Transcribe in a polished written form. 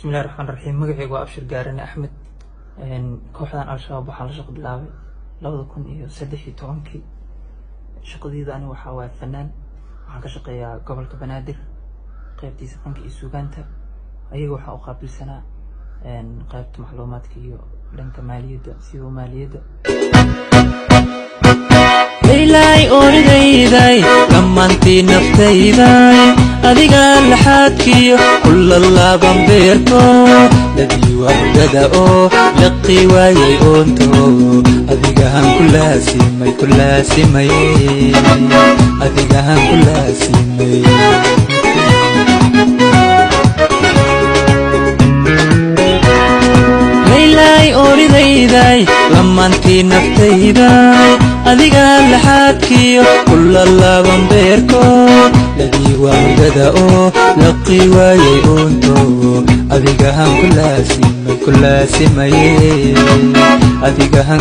Bismillahi Raxmaan Raxiim. Magacaygu waa Abshir Gaarane Axmed. Kooxdan Al-Shabaab waxaan la shaqo bilaabay 2013-kii. Shaqadeyda ani waxaa waaye fanaan. Waxaan ka shaqeeyaa gobolka Banaadir, qeybtiisa fanka iyo suugaanta. Ayaga waxaan u qaabilsanaa qaybta macluumaadka iyo dhanka maaliyadda, siba maaliyadda. Laylay oridayday, dhammaantii naftayday, adiga laxaadkiyo kula laaban beerko ladii wahdada oo laqi waayay oonto, adigahan ku laasimay, ku laasimay, adigahan ku laasimay. Laylay oridayday, lamaantii naftayday, adiga laxaadkiyo kula laaban beerko ladii wahdada oo laqi waayay oonto, adigahan ku laasimay, ku laasimay, adigahan.